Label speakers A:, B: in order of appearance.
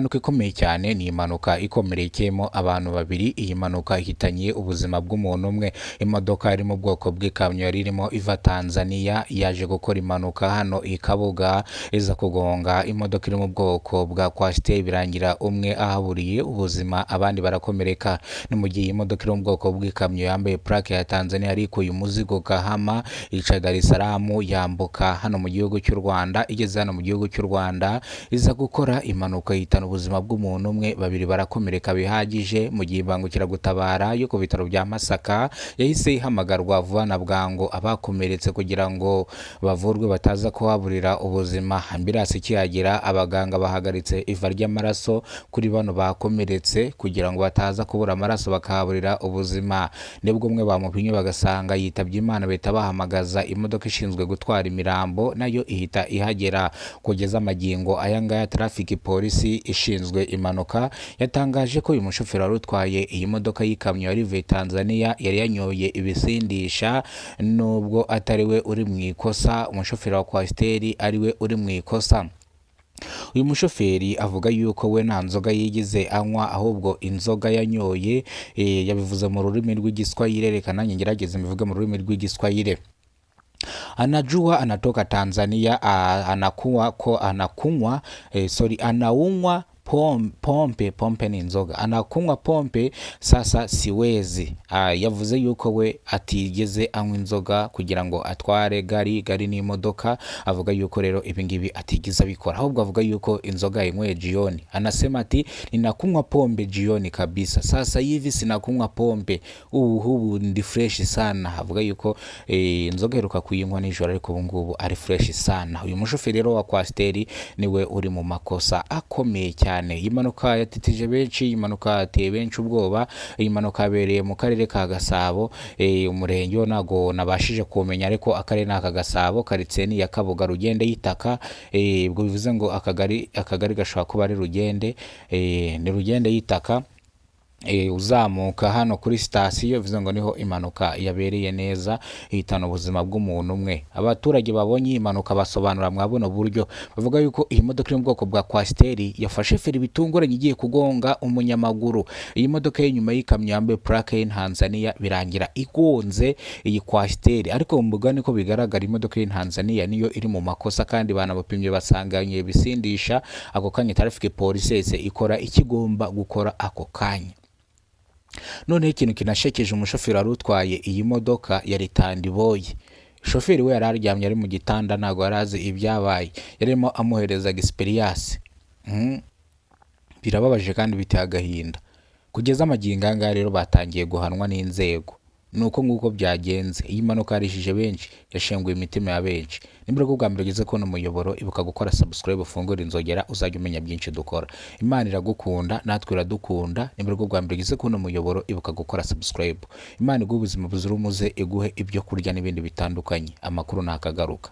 A: Impanuka ikomeye cyane, ni impanuka ikomerekeyemo abantu babiri. Iyi mpanuka ihitanye ubuzima bw'umuntu umwe. Imodoka iri mu bwoko bw'ikamyo yari irimo iva Tanzania yaje gukora impanuka hano i Kabuga, iza kugonga imodoka iri mu bwoko bwa Coaster, birangira umwe ahaburiye ubuzima, abandi barakomereka. Ni mu gihe iyi modoka iri mu bwoko bw'ikamyo yambaye plaque ya Tanzania yari ikuye umuzigo Kahama ica Dar es Salaam yambuka hano mu gihugu cy'u Rwanda. Igeze hano mu gihugu cy'u Rwanda iza gukora impanuka ihitana ubuzima bw'umuntu umwe, babiri barakomereka bihagije. Mu gihe imbangukiragutabara yo ku bitaro bya Masaka yahise ihamagarwa vuba na bwangu abakomeretse kugira ngo bavurwe bataza kuhaburira ubuzima. Ambulance ikihagera, abaganga bahagaritse iva ry'amaraso kuri bano bakomeretse kugira ngo bataza kubura amaraso bakahaburira ubuzima. Nibwo umwe bamupimye bagasanga yitabye Imana, bahita bahamagaza imodoka ishinzwe gutwara imirambo, nayo ihita ihagera. Kugeza amagingo aya ngaya, traffic polisi ishinzwe impanuka yatangaje ko uyu mushoferi wari utwaye iyi modoka y'ikamyo yari ivuye Tanzania yari yanyoye ibisindisha, nubwo atari we uri mu ikosa, umushoferi wa Coaster ari we uri mu ikosa. Uyu mushoferi avuga yuko we nta nzoga yigeze anywa, ahubwo inzoga yanyoye yabivuze mu rurimi rw'Igiswahili. Reka nanjye ngerageze mbivuge mu rurimi rw'Igiswahili. Anajua anatoka Tanzania, anakuwa ko anakunywa, sorry, anaunywa pombe. Pombe ni inzoga. Anakunywa pombe, sasa siwezi. Yavuze yuko we atigeze anywa inzoga kugira ngo atware gari. Gari ni imodoka. Avuga yuko rero ibi ngibi atigeze abikora, ahubwo avuga yuko inzoga yinyweye jioni. Anasema ati ninakunywa pombe jioni kabisa, sasa hivi sinakunywa pombe, ubu ndi fresh sana. Avuga yuko inzoga iheruka kuyinywa nijoro, ariko ubu ngubu ari fresh sana. Uyu mushoferi rero wa Coaster niwe uri mu makosa akomeye cyane. Iyi mpanuka yatitije benshi, iyi mpanuka yateye benshi ubwoba. Iyi mpanuka yabereye mu karere ka Gasabo, umurenge wo ntago nabashije kuwumenya, ariko akarere ni aka Gasabo, karitsiye ni iya Kabuga, Rugende y'itaka. Ubwo bivuze ngo akagari gashobora kuba ari Rugende, ni Rugende y'itaka. Uzamuka hano kuri sitasiyo, bivuze ngo niho impanuka yabereye neza, ihitana ubuzima bw'umuntu umwe. Abaturage babonye iyi mpanuka basobanura mwa buno buryo, bavuga yuko iyi modoka iri mu bwoko bwa Coaster yafashe feri bitunguranye igiye kugonga umunyamaguru. Iyi modoka y'inyuma y'ikamyo yambaye plaque y'Intanzania, birangira igonze iyi Coaster. Ariko mu mugani ko bigaragara, imodoka y'Intanzania niyo iri mu makosa, kandi banabapimye basanganye ibisindisha. Ako kanya traffic police yahise ikora ikigomba gukora ako kanya. Noneho ikintu kinashekeje, umushoferi wari utwaye iyi modoka yari tandiboyi. Shoferi we yari aryamye, ari mu gitanda, ntabwo yari azi ibyabaye, yarimo amuhereza experience. Birababaje kandi biteye agahinda. Kugeza amagingo aya ngaya rero batangiye guhanwa n'inzego. Ni uko nguko byagenze. Iyi mpanuka yarishije benshi, yashenguye imitima ya benshi. Nimba aribwo bwa mbere ugeze kubona umuyoboro, ibuka gukora subscribe, ufungure inzogera, uzajya umenya byinshi dukora. Imana iragukunda, natwe iradukunda. Nimba aribwo bwa mbere ugeze kubona umuyoboro, ibuka gukora subscribe. Imana iguhe ubuzima buzira umuze, iguhe ibyo kurya n'ibindi bitandukanye. Amakuru ntakagaruka.